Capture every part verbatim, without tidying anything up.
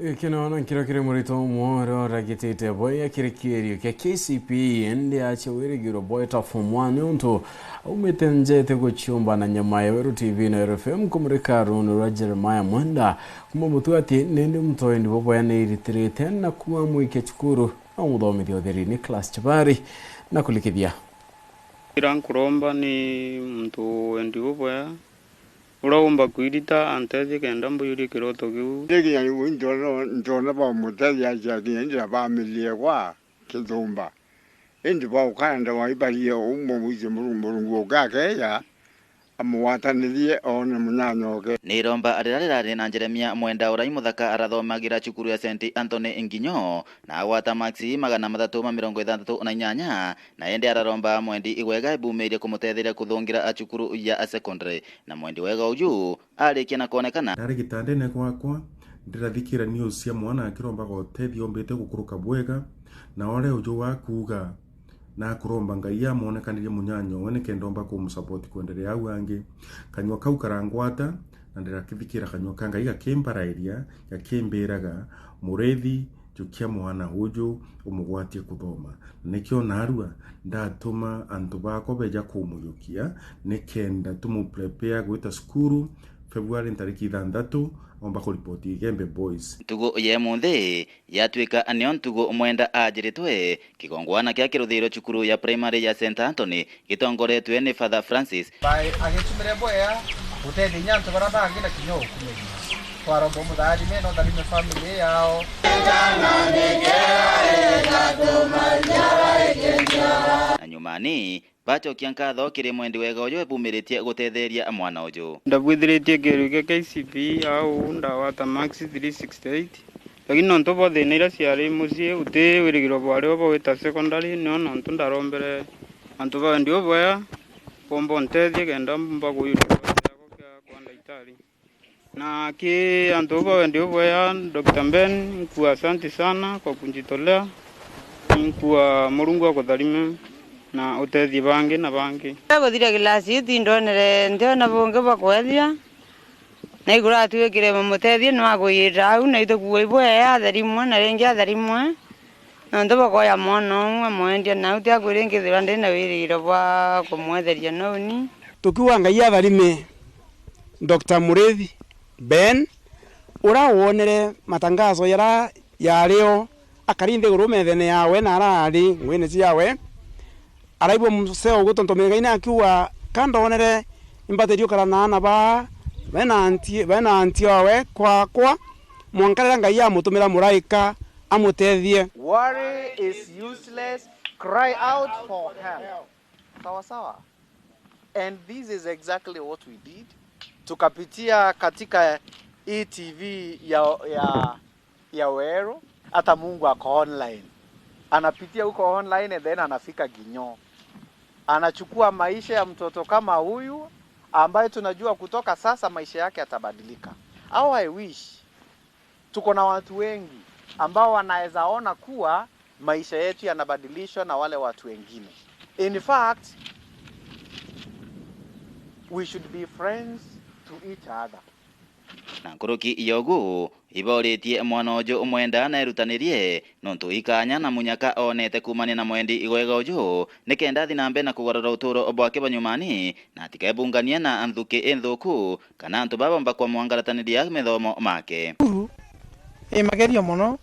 Gikeno na nkiro kiri murito umwe uria uragitite bwega kiri kierio kia K C P E, indi acia wirigiro bweta form one niuntu aumite njete guciumba na nyama ya Weru T V na Weru F M kumurika ruuno rwa Jeremiah Mwenda. Kuma mutu ati nindi muntu wendi bubwea niritirite na kuamwikia cukuru na umuthomithia utheri Nicholas Chibari na kulikithia. Ira nkuromba ni muntu wendi bubwea uria umba kwirita antethie kenda mbuyurie kiroto kiu. Ndi kinya riu ndona, ndona bamutethia acia kinya ndira bamirie gwa kithumba. Indi baukaenda waibarie umwe mwicie Murungu, Murungu uke akeja amugwatanirie oone munyanya oke. Ni iromba riria rirari na Jeremia Mwenda uria i muthaka arathomagira cukuru ya Saint Anthony Nginyo na agwata maksi magana mathatu ma mirongo ithanthatu na inyanya, na indi araromba Mwendi Igwega ibumirie kumutetheria kuthungira a cukuru ya secondary, na Mwendi Wega uju arikia na kwonekana. Ndari gitandene gwakwa, ndirathikira news cia mwana akirombaga utethio ombite gukuruka bwega, na uria uju wa kuuga na akuromba Ngai amwonekanirie munyanya owe nikenda omba kumusupport kwenderea au angi. Kanyua kau karangwata, na ndirakithikira kanyua ka Ngai gakimbarairia, gakimbiraga, Murithi, jukia mwana uju umugwatie kuthoma. Na nikio naarua ndatuma antu bakwa beja kumujukia, nikenda tumuprepare gwita cukuru February ntariki ithanthatu, omba kuripoti Igembe Boys. Ntugu ya imunthi yatuika nio ntugu Mwenda ajiritwe, kigongwana kia kiruthiro cukuru ya primary ya Saint Anthony gitongoretwe ni Father Francis. By agitumire bwea guteithia inya antu baria bangi na kinya ukumeria. Twaromba umutharime na utharime family yao. Na nyumani, bacokia nkatho kiri Mwendi Wega uju ebumiritie gutetheria mwana uju. Ndabwithiritie kiru kia K C P E au ndagwata max three sixty eight, lakini nontu bwa thina iria ciari mucii, uti wirigiro bwari o bwa gwita secondary, nio nontu ndarombere antu ba Wendi Ubwea bomba untethie kenda mbumba kuyuria kiroto kiakwa kia kwa ndagitari. Na ki antu ba Wendi Ubwea, Doctor Ben, nkua asanti sana kwa kunjitolea. Nkua Murungu akutharime na utethie bangi na bangi. Guthira kilasi ii tindonere ndiona bungi bwa kwethia, na iguru atwikire mumutethie no agwira au, na itukuua ibwea atherimwe na ringi atherimwe. Nontu bwa kwoya mwana uu amwendia, nau ti akwiri nkithirwa ndi na wirigiro bwa kumwetheria nouni. Tukiuga Ngai atharime Doctor Murithi Ben, uria wonere matangazo jaria jari o, akari nthiguru methene yawe na arari nguine ciawe, araigua museo gutontomire Ngai na akiuga, ka ndonere imbatirie ukara na aana baa, bena anti, bena anti wawe kwakwa, mwanka riria Ngai amutumira muraika amutethie. Worry is useless, cry out for help. Sawa sawa. And this is exactly what we did. Tukapitia katika hii T V ya, ya, ya Weru, hata Mungu ako online. Anapitia huko online and then anafika Ginyo. Anachukua maisha ya mtoto kama huyu ambaye tunajua kutoka sasa maisha yake yatabadilika. How I wish tuko na watu wengi ambao wanaweza ona kuwa maisha yetu yanabadilishwa na wale watu wengine. In fact, we should be friends to each other. Na nkuruki ya ugu, ibauritie mwana uju Mwenda na erutanirie, nontu ikanya na munyaka onete kuumania na Mwendi Igwega uju, nikenda athi na mbere na kugarura uturo bwake bwa nyumani, na atikebunganie na nthuki inthuku, kana antu baba bomba kwamwangarataniria mithomo make. Cukuru i magerio mono,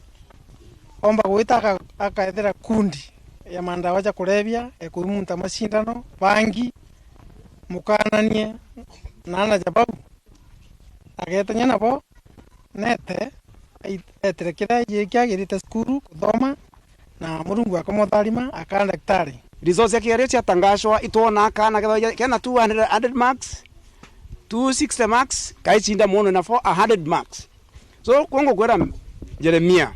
omba gwita aka-, akaethera kundi ya mandawa ja kurebia, e kurumunta macindano, bangi, mukananie na aana ja bau. Agetania nabo, nete, ai-, etire kiria aiji kiagirite cukuru kuthoma, na Murungu akamutharima, akaa ndagitari. Results cia kigerio ciatangacwa, itwona kaana kethwa kena two hundred, hundred marks, two sixty marks, kaicinda mwono na four, a hundred marks. So, kwo ngukwira Jeremia,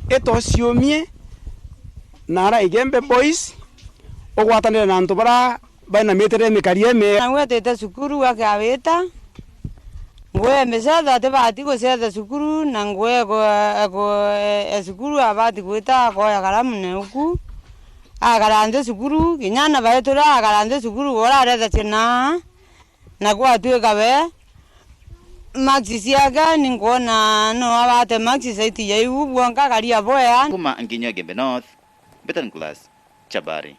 ita uciumie na ara Igembe Boys, ugwatanire na antu bara baina mitere mikari emiega. Nawe atite cukuru akawita, ngugi ya micetho atibati gucetha cukuru, na ngugi ya ku-, ya ku-, ya cukuru abati gwita akoya karamu na uku, akara nthi cukuru, kinya ana baitu ra akara nthi cukuru, uraretha ciana, na gwatuika we Max ciake ni nkwona no abate Max saiti ya iu bwonka kari abwea. Kuma Nginyo Igembe North, Betan Class, Chabari.